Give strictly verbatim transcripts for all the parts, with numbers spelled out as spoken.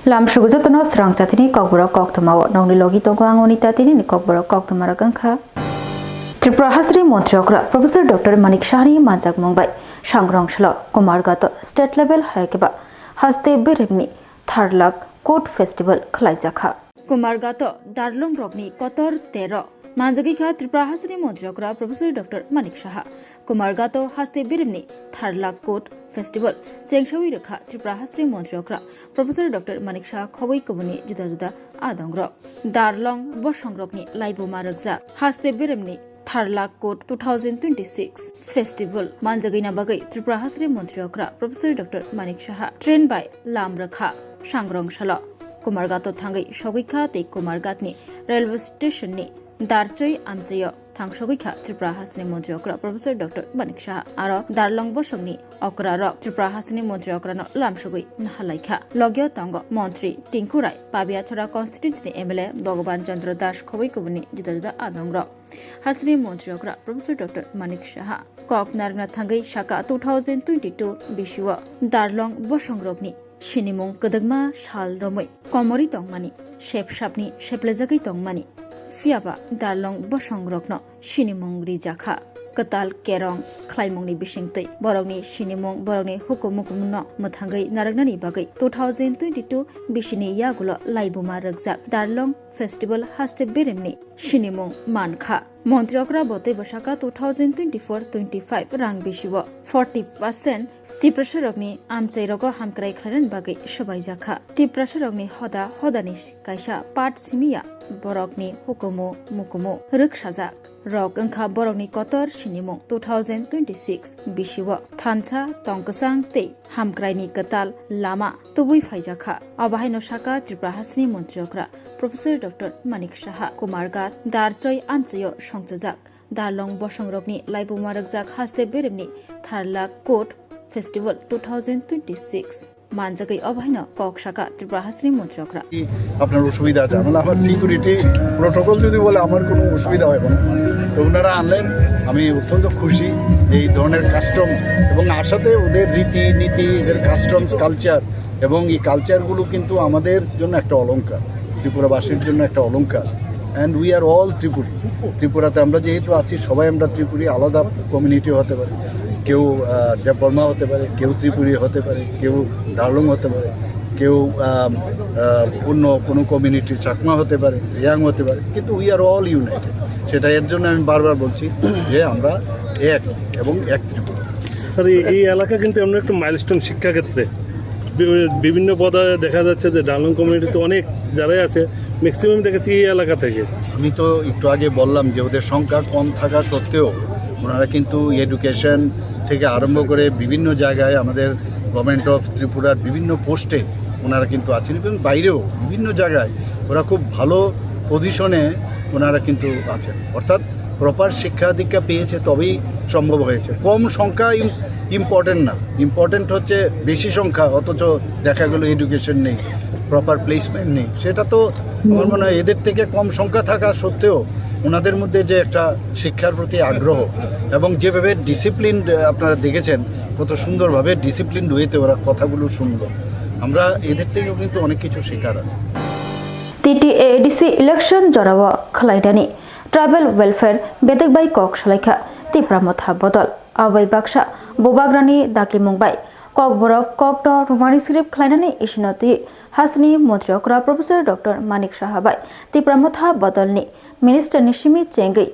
Lamsugo jotono srang chatini kokborok koktwmao nongni logi tongo ang Onita tinini kokborok koktwma rok wngkha. Tripura hasteni montri okra Professor Doctor Manik Sahani manjakmung bai sangrong salo Kumarghato state level hai khe ba haste beremni thar lakh coat festival khlaijakha. Kumarghato darlong rokni kotor tero manjagwi kha Tripura hasteni montri okra Professor Doctor Manik Saha. Kumarghato haste beremni thar lakh coat festival chengsawi rwkha Tripura hasteni montri okra Professor Doctor Manik Saha khobwi kubuni juda juda adongrok. Darlong bosongrokni laibuma rwkjak haste beremni thar lakh coat two thousand twenty-six festival manjagwina bagwi Tripura hasteni montri okra Professor Doctor Manik Saha train bai lam rwkha sangrong salo. Kumarghato thangwi sogwikha tei Kumarghatni railway station ni darchoi amchaio thangsogwikha Tripura hasteni montri okra Professor Doctor Manik Saha. Aro darlong bosongni okrarok Tripura hasteni montri okrano lamsogwi nahalaikha. Logio tongo montri Tinku Rai, Pabiathora constituency ni M L A Bhagaban Chandra Das khobwi kubuni juda juda adongrok. Hasteni montri okra Professor Doctor Manik Saha kok narwkna thangwi saka two thousand twenty-two bisio darlong bosongrokni sinimung kwdwkma sal romwi komorwi tongmani, sepsapni seplejagwi tongmani. Phiyaba darlong bosongrokno sinimung rijakha. Kwtal kerong khlaimungni bisingtwi borokni sinimung, borokni hukum mukumno mwthangwi narwknani bagwi two thousand twenty-two bisini yagulo laibuma rwkjak darlong festival haste beremni sinimung mankha. Montri okra bo teibo saka two thousand twenty-four twenty-five rang bisio forty percent Tiprasarokni amchairogo hamkrai khlainani bagwi swbaijakha. Tiprasarokni hoda hodani kaisa part simiya borokni hukumu mukumu rwksajak rok wngkha borokni kotor sinimung two thousand twenty-six bisio thansa tongkwchang tei hamkraini kwtal lama tubui phaijakha. Abo haino saka Tripura hasteni montri okra Professor Doctor Manik Saha Kumarghat darchoi amchaio songchajak darlong bosongrokni laibuma rwkjak haste beremni thar lakh coat festival two thousand twenty-six manjagwi obo haino kok saka Tripura hasteni montri okra. আপনার অসুবিধা আছে, মানে আমার security protocol যদি বলে আমার কোনো অসুবিধা হবে না। তো ওনারা আনলেন, আমি অত্যন্ত খুশি যে এই ধরনের কাস্টম এবং আসাতে ওদের রীতি নীতি, এদের কাস্টমস কালচার এবং এই কালচারগুলো কিন্তু আমাদের জন্য একটা অলংকার, ত্রিপুরাবাসীর জন্য একটা অলংকার। And we are all Tripuri. ত্রিপুরাতে আমরা যেহেতু আছি, সবাই আমরা ত্রিপুরি। আলাদা কমিউনিটি হতে পারে, কেউ আহ, দেববর্মা হতে পারে, কেউ ত্রিপুরি হতে পারে, কেউ ডার্লং হতে পারে, কেউ আহ, আহ, অন্য কোনো কমিউনিটি, চাকমা হতে পারে, রিয়াং হতে পারে, কিন্তু উই আর অল ইউনাইটেড। সেটা এর জন্য আমি বারবার বলছি যে আমরা এক এবং এক ত্রিপুরা। স্যার, এই, এই এলাকা কিন্তু এমন একটা মাইলস্টোন শিক্ষাক্ষেত্রে। বি-, বিভিন্ন পদে দেখা যাচ্ছে যে ডার্লং কমিউনিটিতে অনেক যারাই আছে, ম্যাক্সিমাম দেখেছি এই এলাকা থেকে। আমি তো একটু আগে বললাম যে ওদের সংখ্যা কম থাকা সত্ত্বেও ওনারা কিন্তু এডুকেশন থেকে আরম্ভ করে বিভিন্ন জায়গায় আমাদের গভর্নমেন্ট অফ ত্রিপুরার বিভিন্ন পোস্টে ওনারা কিন্তু আছেন এবং বাইরেও বিভিন্ন জায়গায় ওরা খুব ভালো পজিশনে ওনারা কিন্তু আছেন। অর্থাৎ প্রপার শিক্ষা দীক্ষা পেয়েছে, তবেই সম্ভব হয়েছে। কম সংখ্যা ইম-, ইম্পর্টেন্ট না, ইম্পর্টেন্ট হচ্ছে বেশি সংখ্যা, অথচ দেখা গেল এডুকেশন নেই, প্রপার প্লেসমেন্ট নেই। সেটা তো আমার মনে হয় এদের থেকে কম সংখ্যা থাকা সত্ত্বেও ওনাদের মধ্যে যে একটা শিক্ষার প্রতি আগ্রহ এবং যেভাবে ডিসিপ্লিন আপনারা দেখেছেন, কত সুন্দরভাবে ডিসিপ্লিন ওয়েতে ওরা কথাগুলো শুনলো, আমরা এদের থেকেও কিন্তু অনেক কিছু শেখার আছে। T T A D C election jorao khwlainani tribal welfare bedek bai kok salaikha Tipra Motha bodol. Abai baksa bubagrani dakimung bai kokborok kokno rwmani sirip khwlainani isino twi hasteni montri okra Professor Doctor Manik Saha bai Tipra Motha bodolni minister ni simi chengwi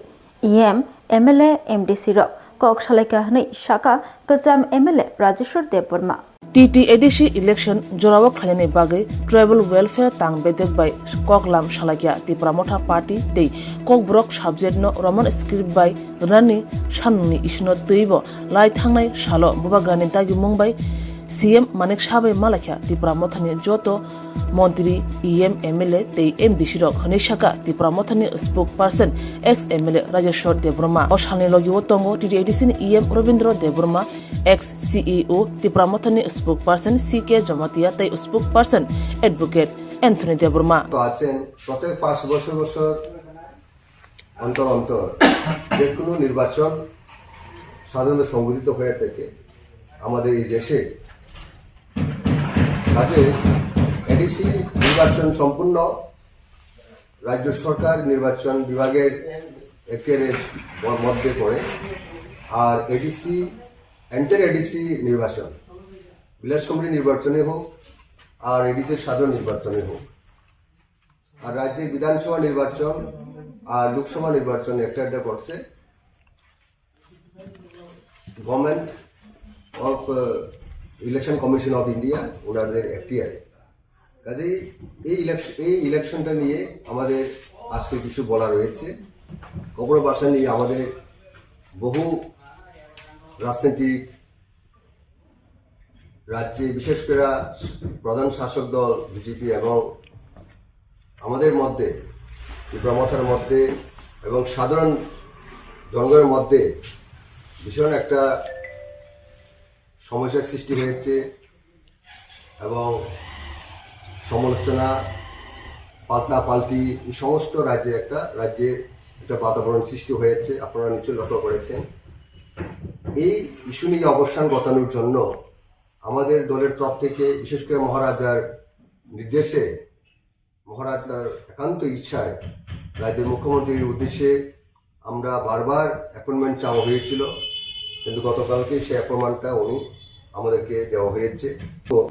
E M, M L A, M D C rok kok salaikha hwnwi sakha kwcham M L A Rajeshwar Debbarma. T T A D C election jorao khlainani bagwi tribal welfare tang bedek bai koklam salaikha Tipra Motha Party tei kokborok subject no Roman script bai rwnani sanungni isino twibo lai thangnai salo bubagrani dagimung bai C M Manik Saha bai malaikha Tipra Mothani joto montri, E M, M L A tei M D C rok hwnwi sakha Tipra Mothani spokesperson ex M L A Rajeshwar Debbarma. O salni logio tongo T T A D C ni E M Robindra Debbarma, ex C E O, Tipra Mothani spokesperson C K Jamatia tei spokesperson advocate Anthony Debbarma. তো আছেন প্রত্যেক পাঁচ বছর বছর অন্তর অন্তর যে কোনো নির্বাচন সাধারণত সংঘটিত হয়ে থাকে আমাদের এই দেশে। কাজে এডিসি নির্বাচন সম্পূর্ণ রাজ্য সরকার নির্বাচন বিভাগের এখতিয়ারের মধ্যে পড়ে। আর এডিসি, এন্টার এডিসি নির্বাচন, ভিলেজ কমিটি নির্বাচনে হোক আর এডিসির সাধারণ নির্বাচনে হোক, আর রাজ্যের বিধানসভা নির্বাচন আর লোকসভা নির্বাচন একটা একটা করছে government of election commission of India, ওনাদের এখতিয়ারে। কাজেই এই ইলেকশন, এই ইলেকশনটা নিয়ে আমাদের আজকে কিছু বলা রয়েছে। খবর বাসা নিয়ে আমাদের বহু রাজনৈতিক রাজ্যে, বিশেষ করে প্রধান শাসক দল বিজেপি এবং আমাদের মধ্যে, ত্রিপুরা মথার মধ্যে এবং সাধারণ জনগণের মধ্যে ভীষণ একটা সমস্যার সৃষ্টি হয়েছে এবং সমালোচনা, পাল্টাপাল্টি, এই সমস্ত রাজ্যে একটা, রাজ্যে একটা বাতাবরণ সৃষ্টি হয়েছে, আপনারা নিশ্চয়ই লক্ষ্য করেছেন। এই ইস্যু নিয়ে অবস্থান ঘটানোর জন্য আমাদের দলের তরফ থেকে, বিশেষ করে মহারাজার নির্দেশে, মহারাজার একান্ত ইচ্ছায় রাজ্যের মুখ্যমন্ত্রীর উদ্দেশ্যে আমরা বারবার অ্যাপয়েন্টমেন্ট চাওয়া হয়েছিল, কিন্তু গতকালকে সেই অ্যাপয়েন্টমেন্টটা উনি আমাদেরকে দেওয়া হয়েছে।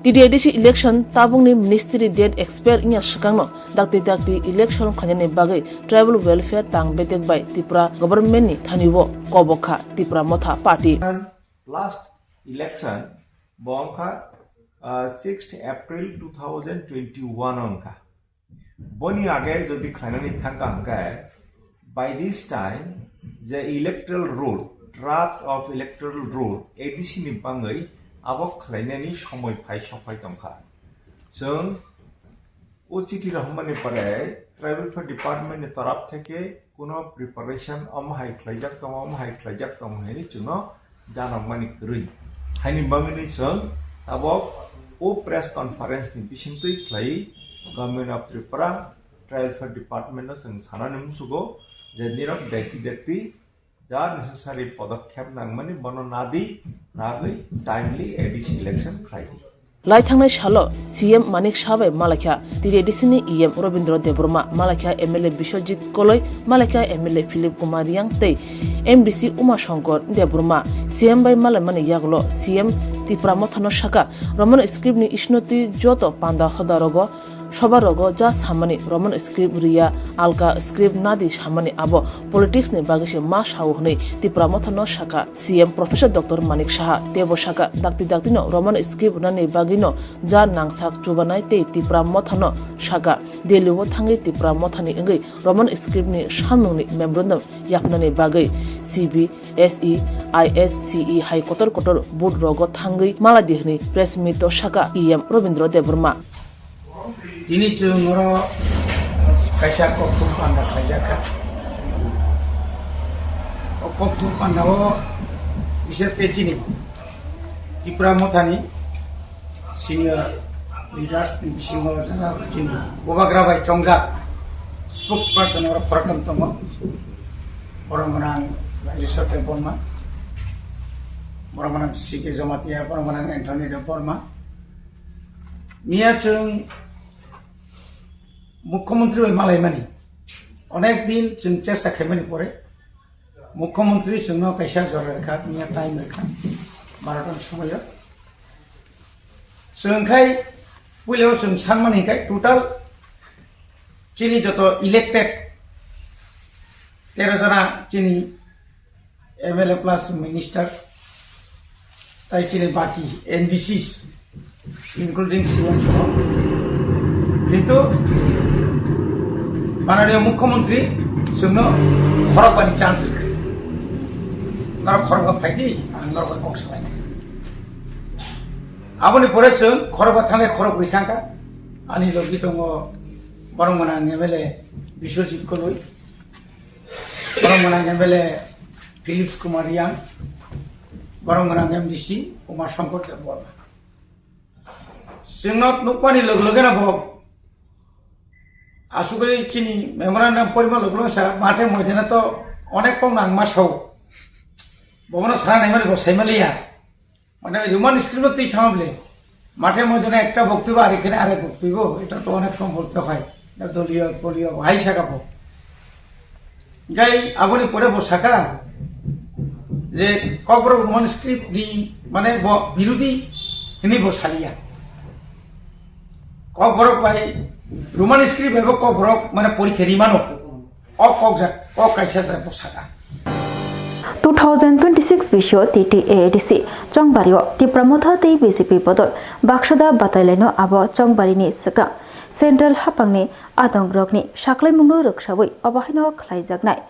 T T A D C election tabukni ministry date expire wngya swkangno dakti dakti election khlainani bagwi tribal welfare tang bedek bai Tripura government ni thani o kobok kha Tipra Motha Party. Last election bo wngkha, uh, sixth April two thousand twenty-one wngkha. Boni age jodi khlainani thangkha hwnkhe, by this time je electoral roll, draft of electoral roll A D C ni bangwi abo khlainani somoi phai sophai tongkha. Chwng o chiti rohormani pore Tribal Welfare Department ni toraf theke kuno preparation omo hai khlaijak tongo, omo hai khlaijak tongo hinwi chwngno janokmani kwrwi. Haini bagwino chwng tabok o press conference ni bisingtwi khlai Government of Tripura Tribal Welfare Department no chwng sanani muchugo je nirok dakti dakti ja necessary podokkhep nangmani bono nadi, nagwi timely A D C election khlai di. Lai thangnai salo C M Manik Saha bai malaikha T T A D C ni E M Robindra Debbarma, malaikha M L A Biswajit Koloi, malaikha M L A Philip Kumar Reang tei M D C Uma Shankar Debbarma. C M bai malaimani yagulo C M Tipra Mothano saka, Roman script ni isnoti joto panda hoda rogo, soba rogo ja samani Roman script riya, alka script nadi samani abo politics ni bagwi se ma sao hwnwi Tipra Mothano saka. C M Professor Doctor Manik Saha teibo saka, dakti daktino Roman script rwnani bagwino ja nangsak chubanai tei Tipra Mothano saka, Delhi o thangwi Tipra Mothani wngwi Roman script ni samungni memorandum yapnani bagwi C B S E, I S C E hai kotor kotor board rogo thangwi maladi hwnwi press meet o saka E M Robindra Debbarma. Tini chwng oro kaisa kokthum panda khlaijak kha. O kokthum panda o bishesh khe chini Tipra Mothani senior leaders ni bisingo jara chini bubagra bai chongjak spokesperson oro khoroknwi tongo. Borok gwnang Rajeshwar Debbarma, borok gwnang C K Jamatia, borok gwnang Anthony Debbarma. Miya chwng Mukhyamantri bai malaimani onek din chwng chesta khaimani pore Mukhyamantri chwngno kaisa jora rwkha, miya time rwkha, barota ni somoio. Chwng khai puilao chwng sanmani hinkhe total chini joto elected tero jona chini M L A plus minister, tai chini baki M D Cs, including C M soho. Kintu mananiya mukhyamantri chwngno khorokbani chance rwkha. Norok khorokba phaidi, ang norok kok salainai. Aboni pore chwng khorokba thanglai khorokbrwi thangkha. Ani logi tongo borok gwnang M L A Biswajit Koloi, borok gwnang M L A Philips Kumar Reang, borok gwnang M D C Uma Shankar Debbarma. Chwngno nukmani loge loge no bo asugwi chini memorandum porima loge loge sa mathe moidana to onek kok nang ma sao. Bobono sana naimani bo saimaliya. Mane human script no twi sama bole. মাঠে ময়দানে একটা বক্তব্য আর এখানে আরেক বক্তব্য, এটা তো অনেক সময় বলতে হয়, এটা দলীয়, দলীয়, হাই শাখা। যাই, আপনি পরে বসাকা যে ককবরক রোমান স্ক্রিপ্ট নি, মানে, ব-, বিরোধী হিনি বসালিয়া। ককবরক ভাই রোমান স্ক্রিপ্ট এবং ককবরক, মানে, পরীক্ষা রিমানো। O kok jak, o kaisa jak bosaka. Two thousand twenty-six bisio T T A A D C Chongbario Tipra Motha tei B J P bodol baksada batailaino abo Chongbarini swkang Central hapangni adongrokni saklaimungno rwksawi obo haino khlaijaknai.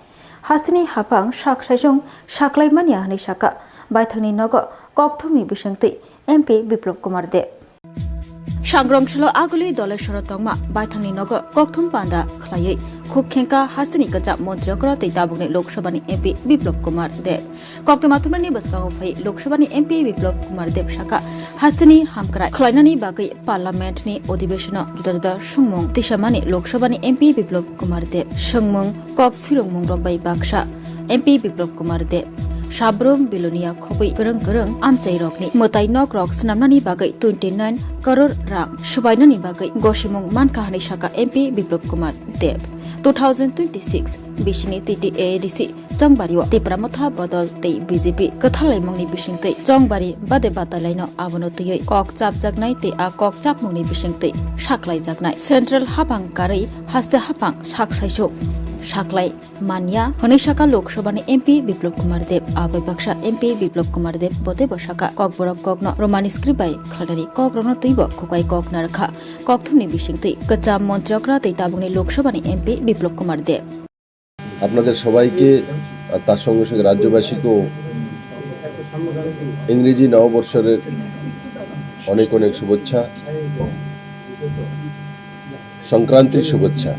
Hasteni hapang sak saisung saklaimani hwnwi saka baithangni nogo kokthumni bisingtwi M P Biplop Kumar Deb. Sangrong salo aguli Doleshwro tongma baithangni nogo kokthum panda khlaiwi khuk khengkha hasteni kwcham montri okra tei tabukni Lok Sabhani M P Biplop Kumar Deb. Koktwma thumnani bwskango phai Lok Sabhani M P Biplop Kumar Deb saka hasteni hamkrai khlainani bagwi Parliament ni odhibeshono juda juda swngmung tisamani Lok Sabhani M P Biplop Kumar Deb swngmung kok phirungmungrok bai baksa M P Biplop Kumar Deb. Sabrum Bilonia khogwi kwrwng kwrwng amchairokni mwtai nokrok swnamnani bagwi twenty nine crore rang swbainani bagwi gosimung mankha hwnwi saka M P Biplop Kumar Deb. Two thousand twenty-six bisini T T A A D C Chongbario Tipra Motha bodol tei B J P kwthalaimungni bisingtwi Chongbari bade batalaino abono twiwi kok chapjaknai tei a kok chapmungni bisingtwi saklaijaknai. Central hapang karwi haste hapang sak saisuk saklai manya hwnwi saka Lok Sabhani M P Biplop Kumar Deb. Abai baksa M P Biplop Kumar Deb botebo saka kokborok kokno Roman script bai khlainani kokrokno twibo khukai kok narwkha. Kokthumni bisingtwi kwcham montri okra tei tabukni Lok Sabhani M P Biplop Kumar Deb. আপনাদের সবাইকে আর তার সঙ্গে সঙ্গে রাজ্যবাসীকেও ইংরেজি নববর্ষের অনেক অনেক শুভেচ্ছা, সংক্রান্তির শুভেচ্ছা।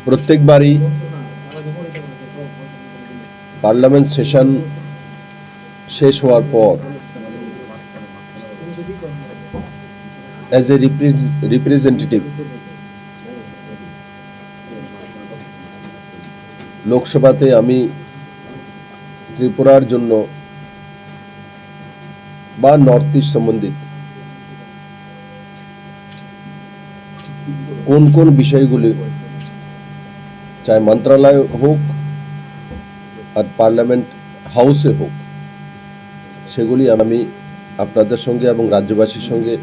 প্রত্যেকবারই পার্লামেন্ট সেশন শেষ হওয়ার পর অ্যাজ এ রিপ্রেজেন্টেটিভ লোকসভাতে আমি ত্রিপুরার জন্য বা নর্থ ইস্ট সম্বন্ধিত কোন কোন বিষয়গুলি, চাই মন্ত্রণালয় হোক আর পার্লামেন্ট হাউসে হোক, সেগুলি আমি আপনাদের সঙ্গে এবং রাজ্যবাসীর সঙ্গে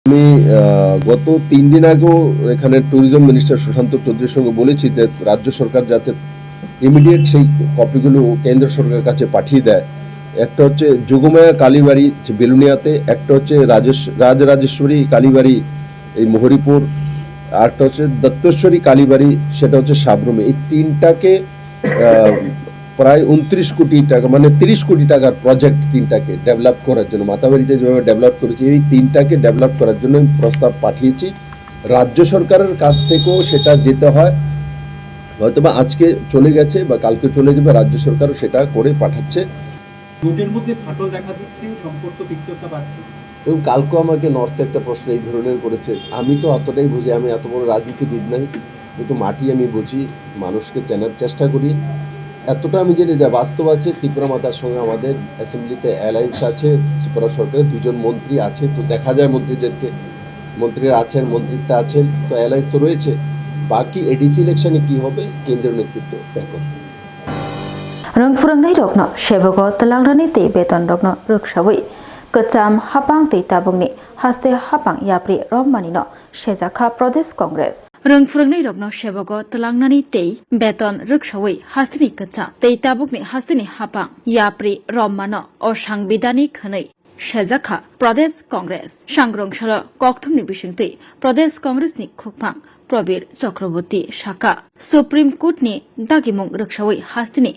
আমি, আহ, গত তিন দিন আগেও এখানে ট্যুরিজম মিনিস্টার সুশান্ত চৌধুরীর সঙ্গে বলেছি যে রাজ্য সরকার যাতে ইমিডিয়েট সেই কপিগুলো কেন্দ্র সরকারের কাছে পাঠিয়ে দেয়। একটা হচ্ছে যোগমায়া কালীবাড়ি, হচ্ছে বেলুনিয়াতে, একটা হচ্ছে রাজেশ-, রাজরাজেশ্বরী কালীবাড়ি, এই মোহরিপুর, আর একটা হচ্ছে দত্তেশ্বরী কালীবাড়ি, সেটা হচ্ছে সাবরুমে। এই তিনটাকে, আহ, প্রায় ঊনত্রিশ কোটি টাকা, মানে তিরিশ কোটি টাকার প্রজেক্ট তিনটাকে ডেভেলপ করার জন্য, মাতাবাড়িতে যেভাবে ডেভেলপ করেছি, এই তিনটাকে ডেভেলপ করার জন্য আমি প্রস্তাব পাঠিয়েছি। রাজ্য সরকারের কাছ থেকেও সেটা যেতে হয়, হয়তোবা আজকে চলে গেছে বা কালকে চলে যাবে, রাজ্য সরকারও সেটা করে পাঠাচ্ছে। জোটের মধ্যে ফাটল দেখা দিচ্ছে, সম্পর্ক তিক্ততা বাড়ছে। এবং কালকেও আমাকে নর্থে একটা প্রশ্ন এই ধরনের করেছে। আমি তো অতটাই বুঝি, আমি এত বড় রাজনীতিবিদ নই, কিন্তু মাটি আমি বুঝি, মানুষকে চেনার চেষ্টা করি। এতটা আমি জানি যে বাস্তব আছে, ত্রিপুরা মাতার সঙ্গে আমাদের অ্যাসেম্বলিতে অ্যালায়েন্স আছে, ত্রিপুরা সরকারের দুজন মন্ত্রী আছে, তো দেখা যায় মন্ত্রীদেরকে, মন্ত্রীরা আছেন, মন্ত্রিত্ব আছেন, তো অ্যালায়েন্স তো রয়েছে। বাকি এডিসি ইলেকশনে কি হবে, কেন্দ্রীয় নেতৃত্ব দেখো। Rwng phwrwngnairokno sebogo twlangnani tei betonrokno rwksawi kwcham hapang tei tabukni haste hapang yapri rommanino sejakha Pradesh Congress. Rwng phwrwngnairokno sebogo twlangnani tei beton rwksawi hasteni kwcham tei tabukni hasteni hapang yapri rommano osangbidanik hwnwi sejakha Pradesh Congress. Sangrong salo kokthumni bisingtwi Pradesh Congressni khukphang Probir Chakraborty saka, Supreme Courtni dagimung rwksawi hasteni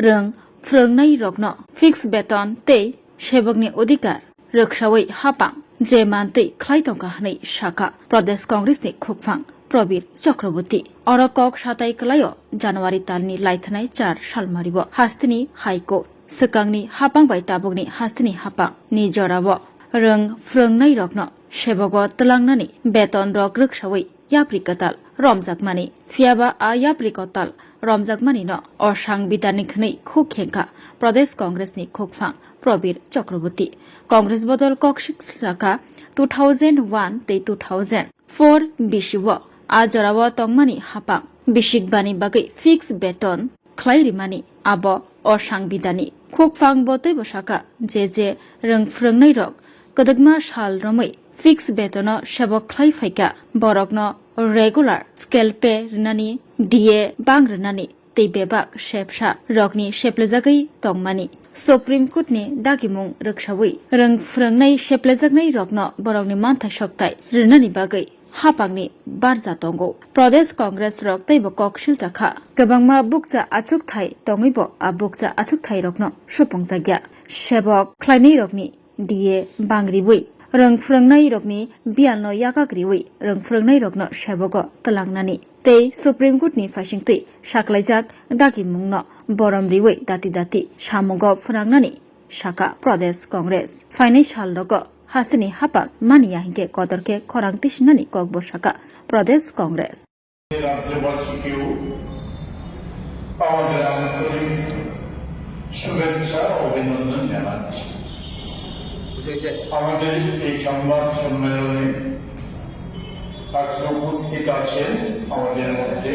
rwng phwrwngnairokno fixed beton tei sebokni odhikar rwksawi hapang je mantwi khlai tongkha hwnwi saka Pradesh Congressni khukphang Probir Chakraborty. Oro kok satai kwlaio January talni laithanai char salmario hasteni High Court swkangni hapang bai tabukni hasteni hapang ni jorao rwng phwrwngnairokno sebogo twlangnani betonrok rwksawi yapri kwtal romjakmani. Phiyaba a yapri kwtal romjakmani no o sangbidani khwnwi khuk khengkha Pradesh Congress ni khukphang Probir Chakraborty. Congress bodol kok sik saka two thousand one tei two thousand four bisi o a jorao tongmani hapang bisikbani bagwi fixed beton khlai rimani abo o sangbidani khukphang bo teibo saka je je rwng phrwngnai rok kwdwkma sal romwi fixed betono sebok khlai phaikha borokno regular scale pay rinani D A bang rinani tei bebak sepsa rokni seplejagwi tongmani Supreme Court ni dagimung rwksawi rwng phrwngnai seplejaknai rokno borokni manthai sokthai rinani bagwi hapangni barja tongo. Pradesh Congress rok teibo kok siljakha. Kwbangma bukcha achukthai tongwibo a bukcha achukthai rokno supungjakya. Sebok khlainai rokni D A bang riwi, rwng phrwngnai rokni biyalno yakak riwi, rwng phrwngnai rokno sebogo twlangnani tei Supreme Court ni phaisingtwi saklaijak dagimungno borom riwi dati dati samungo phwnangnani saka Pradesh Congress. Phainai sal rogo hasteni hapang mani ya hinkhe kotor khe khorang tisinani kokbo saka Pradesh Congress. রাজ্যবাসীকেও আমাদের আন্তরিক শুভেচ্ছা ও অভিনন্দন জানাচ্ছি। আমাদের এই সংবাদ সম্মেলনে আজকে উপস্থিত আছেন আমাদের মধ্যে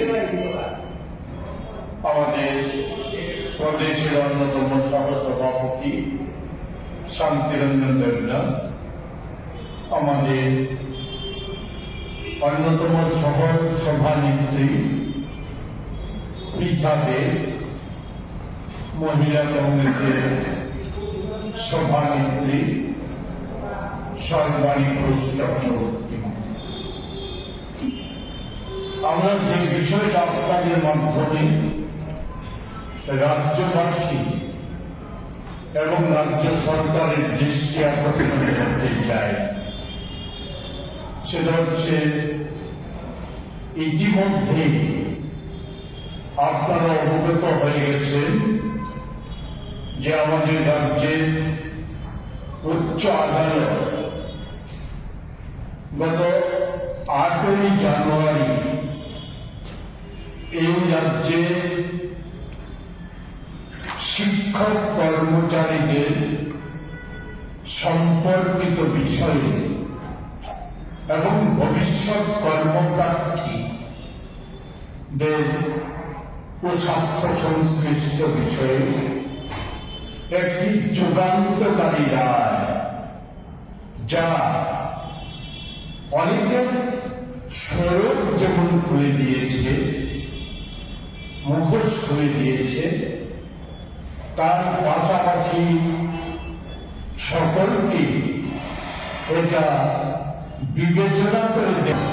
আমাদের প্রদেশের অন্যতম সহসভাপতি শান্তিরঞ্জন দেবনাথ, আমাদের অন্যতম সহ সভানেত্রী পৃথা দে, মহিলা কংগ্রেসের সভানেত্রী সর্বাণী ঘোষ চক্রবর্তী। আমরা যে বিষয়টা আপনাদের মাধ্যমে রাজ্যবাসী এবং রাজ্য সরকারের দৃষ্টি আকর্ষণ করতে চাই, সেটা হচ্ছে ইতিমধ্যেই আপনারা অবগত হয়ে গেছেন যে আমাদের রাজ্যের উচ্চ আদালত গত আটই জানুয়ারি এই রাজ্যে শিক্ষক কর্মচারীদের সম্পর্কিত বিষয়ে এবং ভবিষ্যৎ কর্মপ্রার্থীদের ও স্বার্থ সংশ্লিষ্ট বিষয়ে একটি যুগান্তকারী রায়, যা অনেকের স্বরূপ যেমন খুলে দিয়েছে, মুখোশ খুলে দিয়েছে, তার পাশাপাশি সকলকে এটা বিবেচনা করে দেখ-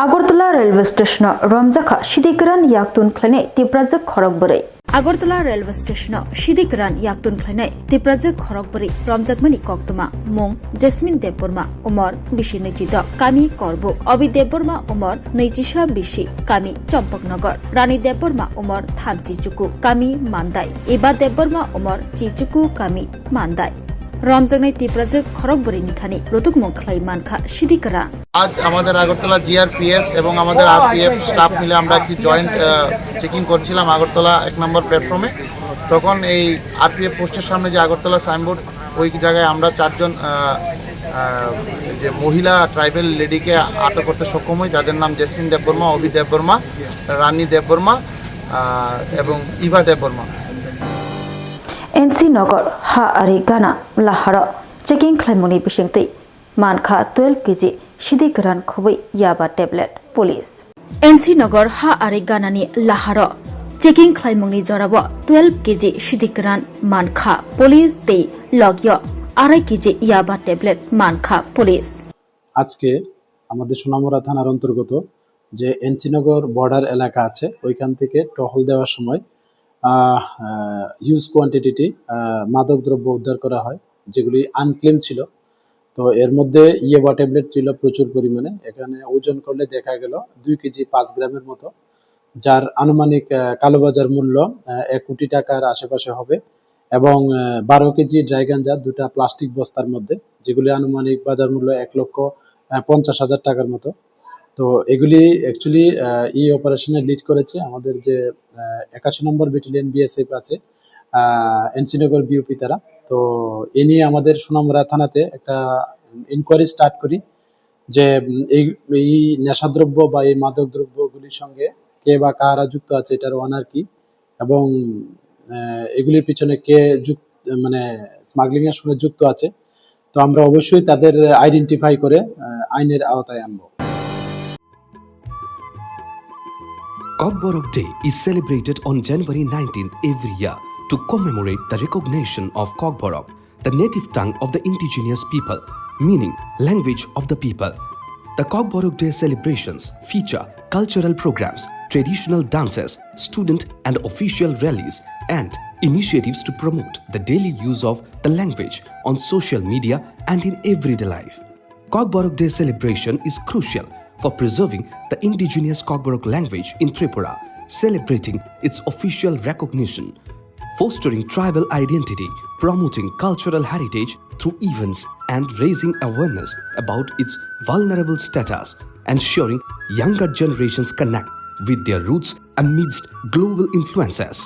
Agartala railway station-o romjakha sidi kwran yaktun khlainai Tiprajwk khorok bwrwi. Agartala railway station-o sidi kwran yaktun khlainai Tiprajwk khorok bwrwi romjakmani koktwma mung Jasmine Debbarma, umor bisi nwichidok, kami Korbuk, Obi Debbarma, umor nwichisa bisi, kami Chompoknagar, Rani Debbarma, umor thamchi chuku, kami Mandai, Iba Debbarma, umor chi chuku, kami Mandai. Romjaknai Tiprajwk khorok bwrwini thani rutukmung khlai mankha sidi kwran. আজ আমাদের আগরতলা জিআরপিএস এবং আমাদের RPF staff মিলে আমরা একটি joint checking করছিলাম আগরতলা এক নম্বর প্ল্যাটফর্মে। তখন এই আরপিএফ পোস্টের সামনে যে আগরতলা সাইনবোর্ড, ওই জায়গায় আমরা চারজন আহ, আহ, যে মহিলা ট্রাইবাল লেডিকে আটক করতে সক্ষম হই, যাদের নাম জেসমিন দেববর্মা, অভি দেববর্মা, রানী দেববর্মা আহ, এবং ইভা Debbarma. N C Nagar ha ari gana laharo checking khlaimani bisingtwi mankha twelve K G sidi kwran khobwi yaba tablet, police. N C Nagar ha ari ganani laharo checking khlaimungni jorao twelve K G sidi kwran mankha police tei logio arai K G yaba tablet mankha police. আজকে আমাদের সোনামুড়া থানার অন্তর্গত যে এনসিনগর বর্ডার এলাকা আছে, ওইখান থেকে টহল দেওয়ার সময় আহ, আহ, হিউজ কোয়ান্টিটিটি, আহ, মাদক দ্রব্য উদ্ধার করা হয়, যেগুলি আনক্লেম ছিল। তো এর মধ্যে ইয়াবা ট্যাবলেট ছিল প্রচুর পরিমাণে। এখানে ওজন করলে দেখা গেল দুই কেজি পাঁচ গ্রামের মতো, যার আনুমানিক, আহ, কালোবাজার মূল্য, আহ, এক কোটি টাকার আশেপাশে হবে। এবং, আহ, বারো কেজি ড্রাই গাঞ্জা দুটা প্লাস্টিক বস্তার মধ্যে, যেগুলি আনুমানিক বাজার মূল্য এক লক্ষ, আহ, পঞ্চাশ হাজার টাকার মতো। তো এগুলি অ্যাকচুয়ালি এই অপারেশনে লিড করেছে আমাদের যে আহ, একাশি নম্বর ব্যাটালিয়ন বিএসএফ আছে, আহ, এনসিনগর বিওপি তারা। তো এ নিয়ে আমাদের সোনামুড়া থানাতে একটা ইনকোয়ারি স্টার্ট করি যে উম, এই এই নেশাদ্রব্য বা এই মাদক দ্রব্যগুলির সঙ্গে কে বা কারা যুক্ত আছে, এটার ওনার কি, এবং আহ, এগুলির পিছনে কে যুক্ত, মানে স্মাগলিং এর সঙ্গে যুক্ত আছে। তো আমরা অবশ্যই তাদের আইডেন্টিফাই করে আহ, আইনের আওতায় আনবো। Kokborok Day is celebrated on January nineteenth every year to commemorate the recognition of Kokborok, the native tongue of the indigenous people, meaning language of the people. The Kokborok Day celebrations feature cultural programs, traditional dances, student and official rallies, and initiatives to promote the daily use of the language on social media and in everyday life. Kokborok Day celebration is crucial for preserving the indigenous Kokborok language in Tripura, celebrating its official recognition, fostering tribal identity, promoting cultural heritage through events, and raising awareness about its vulnerable status, ensuring younger generations connect with their roots amidst global influences.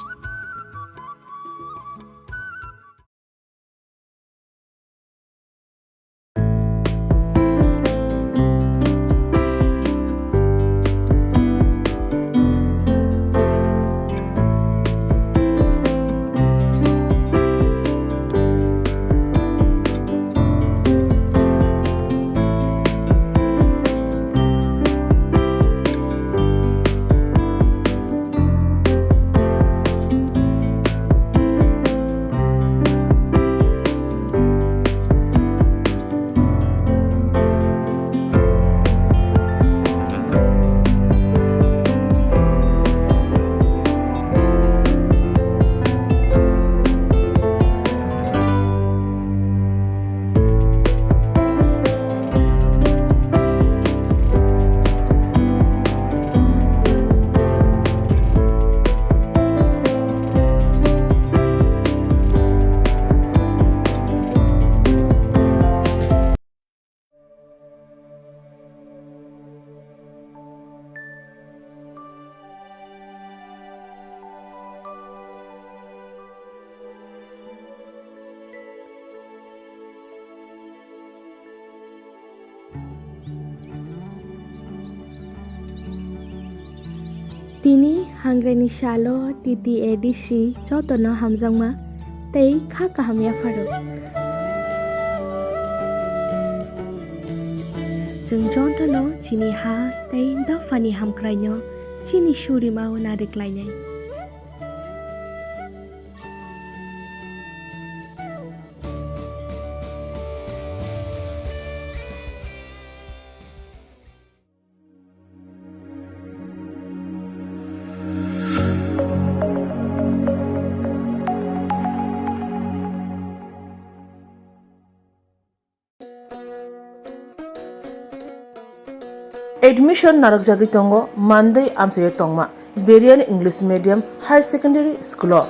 Tini hangrani salo T T A D C jotono hamjakma tei kha kaham yapharo. Chwng jotono chini ha tei dophani hamkraino chini surimao nariklainai. Admission narwkjagwi tongo Mandwi amchaio tongma Berian English Medium Higher Secondary School o.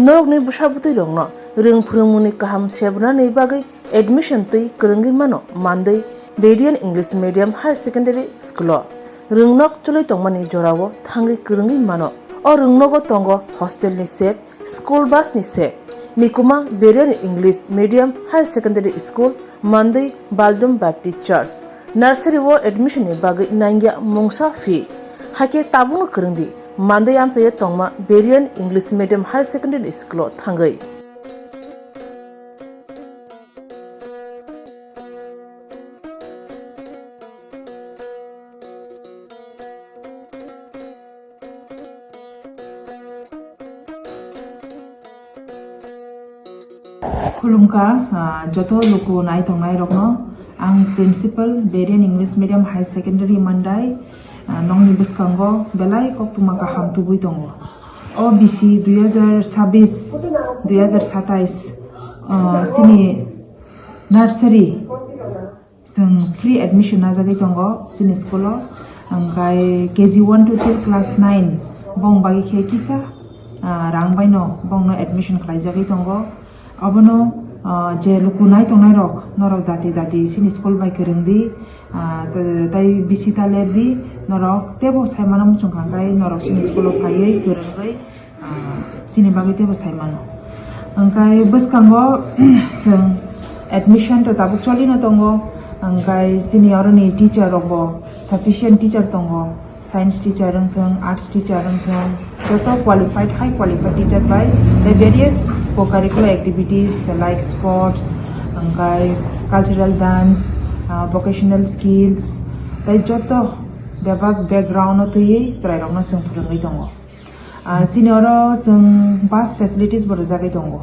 Norokni bwsa bwtwi rokno rwng phwrwngmungni kaham sebranani bagwi admission twi kwrwngwi mano Mandwi Berian English Medium Higher Secondary School o. Rwngnok chwlwi tongmani jorao thangwi kwrwngwi mano. O rwngnogo tongo hostel ni sep, school bus ni se. Nikuma Berian English Medium Higher Secondary School, Mandwi Baldum Baptist Church. Nursery o admission ni bagwi nangya mungsa fee. Hakhe tabukno kwrwngdi, Mandwi amchaio tongma Berian English Medium Higher Secondary School o thangwi. Khulumkha, ah, joto luku nai tongnai rokno. Ang Principal, Berian English Medium Higher Secondary Mandai, ah, nokni bwskango belai koktwma kaham tubui tongo. O bisi dui hazar sabis, dui hazar satais, ah, sini nursery Chwng free admission najagwi tongo chini school o, hwnkhe K G one to till class nine bong bagwi khe kisa, ah, rang baino bongno admission khlaijagwi tongo. Abono Ah, je luku nai tongnai rok, norok dati dati chini school bai kwrwng di, ah, te-, tei bisi ta ler di, norok tebo sai mano muchung kha khe norok chini school o phaiwi kwrwngwi, ah, chini bagwi tebo sai mano. Hwnkhe bwskango chwng admission to tabuk cholino tongo, hwnkhe chini oroni teacher rokbo sufficient teacher tongo. Science teacher wng thung, arts teacher wng thung, joto qualified, high qualified teacher bai tei various co-curricular activities like sports, hwnkhe cultural dance, ah, vocational skills tei joto bebak background o twiwi chwrairokno chwng phwrwngwi tongo. Ah, chini oro chwng bus facilities bo rwjagwi tongo.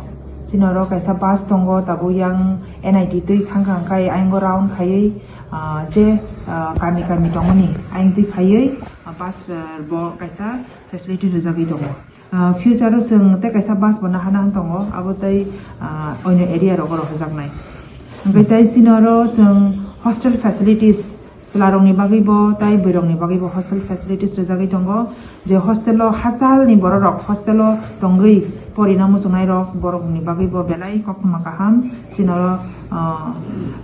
Chini oro kaisa bus tongo, tabuk yang N I T twi thang kha, hwnkhe ayang o round khaiwi, ah, je, ah, kami kami tongmani ayang twi phaiwi, ah, bus, ah, bo kaisa facility rwjagwi tongo. Ah, future o chwng tei kaisa bus bo nahana wng tongo, abo tei, ah, onyo area rogo rohorjaknai. Hwnkhe tei chini oro chwng hostel facilities, chwlarokni bagwibo tei bwrwirokni bagwibo hostel facilities rwjagwi tongo, je hostel o hachalni bororok hostel o tongwi porina muchungnairok borokni bagwibo belai koktwma kaham. Chini oro, ah,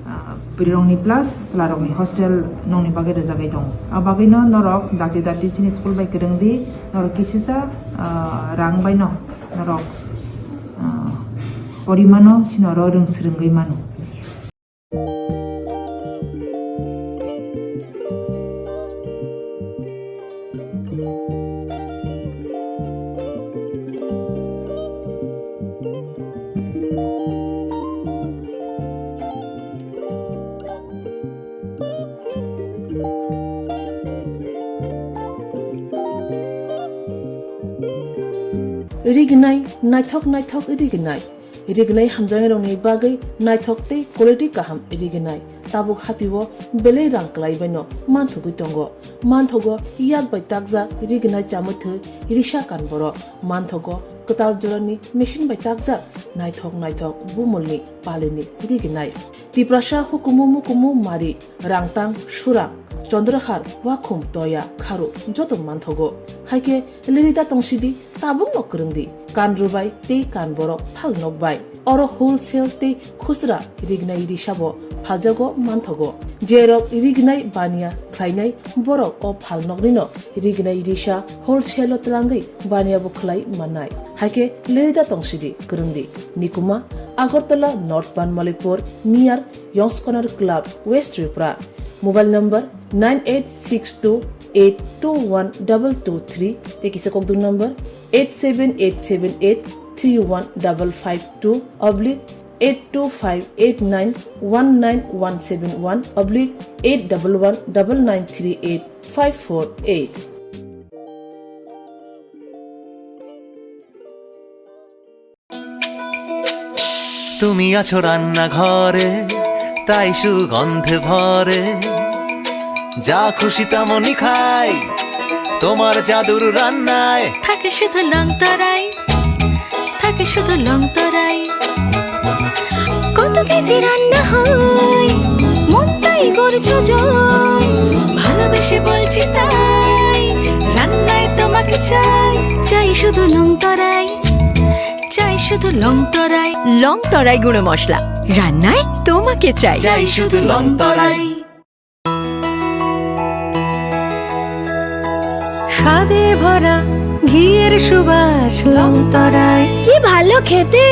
ah, bwrwirokni plus chwlarokni hostel nokni bagwi rwjagwi tongo. Abo bagwino norok dakti dakti chini school bai kwrwng di, norok kisisa, ah, rang baino norok, ah, porimano chini oro rwng swrwngwi mano. Rignai, naithok naithok rignai. Rignai hamjaknairokni bagwi naithok tei quality kaham rignai. Tabuk hatio belai rang kwlaibaino manthogwi tongo. Manthogo yak bai takjak rignai chamwi thwi risa kan borok. Manthogo kwtal jorani machine bai takjak naithok naithok bumulni palini rignai. Tiprasa hukumu mukumu mari, rangtang, surang, chondrahar, wakhum, toya, kharu joto manthogo. Haikhe lerida tongsidi, tabukno kwrwngdi, kan rwbai tei kan borok phal nokbai. Oro wholesale tei khusra rignai risabo phaljago manthogo. Jerok rignai baniya khlainai borok o phalnoknino rignai risa wholesale o twlangwi baniyabo khlai mannai. Haikhe lerida tongsidi kwrwngdi. Nikuma, Agartala North Banmalipur, near Yongs Corner Club, West Tripura. Mobile number nine eight six two eight two one double two three tei kisa kokdung number eight seven eight seven eight three one double five two oblique eight two five eight nine one nine one seven one oblique eight double one double nine three eight five four eight. তুমি আছো রান্নাঘরে, তাই সুগন্ধে ভরে। যা খুশি তেমনই খাই, তোমার জাদুর রান্নায়। থাকে শুধু লংতরাই, থাকে শুধু লংতরাই। কত কেজি রান্না হয়, মনটাই করছো জয়। ভালোবেসে বলছি তাই, রান্নায় তোমাকে চাই। চাই শুধু লংতরাই। চাই শুধু লংতরাই। লংতরাই গুঁড়ো মশলা, রান্নায় তোমাকে চাই। চাই শুধু লংতরাই। স্বাদে ভরা ঘিয়ের সুবাস লংতরাই। কি ভালো খেতে।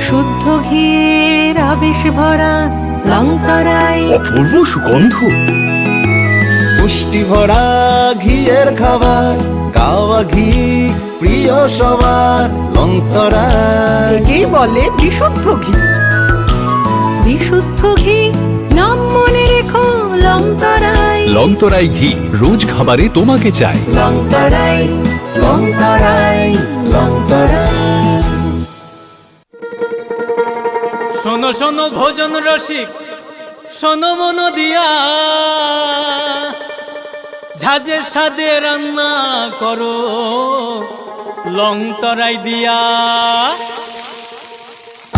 শুদ্ধ ঘিয়ের আবেশ ভরা লংতরাই। অপূর্ব সুগন্ধ। পুষ্টি ভরা ঘিয়ের খাবার, গাওয়া ঘি প্রিয় সবার, লংতরাই। একেই বলে বিশুদ্ধ ঘি। বিশুদ্ধ ঘি, নাম মনে রেখো লংতরাই। লংতরাই ঘি, রোজ খাবারে তোমাকে চাই। লংতরাই, লংতরাই, লংতরাই। শোনো শোনো ভোজন রসিক, শোনো মন দিয়া, ঝাঁঝের স্বাদে রান্না করো লং তরাই দিয়া।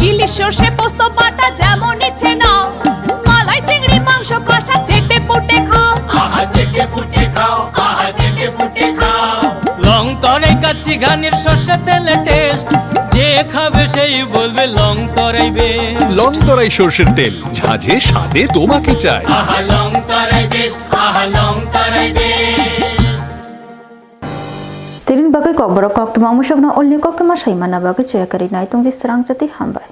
ইলিশ সর্ষে পোস্ত বাটা যেমন ইচ্ছে নাও, মালাই চিংড়ি মাংস কষা চেটে পুটে খাও। আহা চেটে পুটে খাও, আহা চেটে পুটে খাও। লং তরাই কা চিগানির সর্ষে তেলে টেস্ট, যে খাবে সেই বলবে লং তরাই বেশ। লং তরাই সর্ষের তেল, ঝাঁঝে স্বাদে তোমাকে চাই। আহা, লং তরাই বেশ, আহা, লং তরাই বেশ। Tini bagwi kokborok koktwma, omo sokno olni koktwma sai manna bagwi chuya kwrwi nai tongdi, srang chati hambai.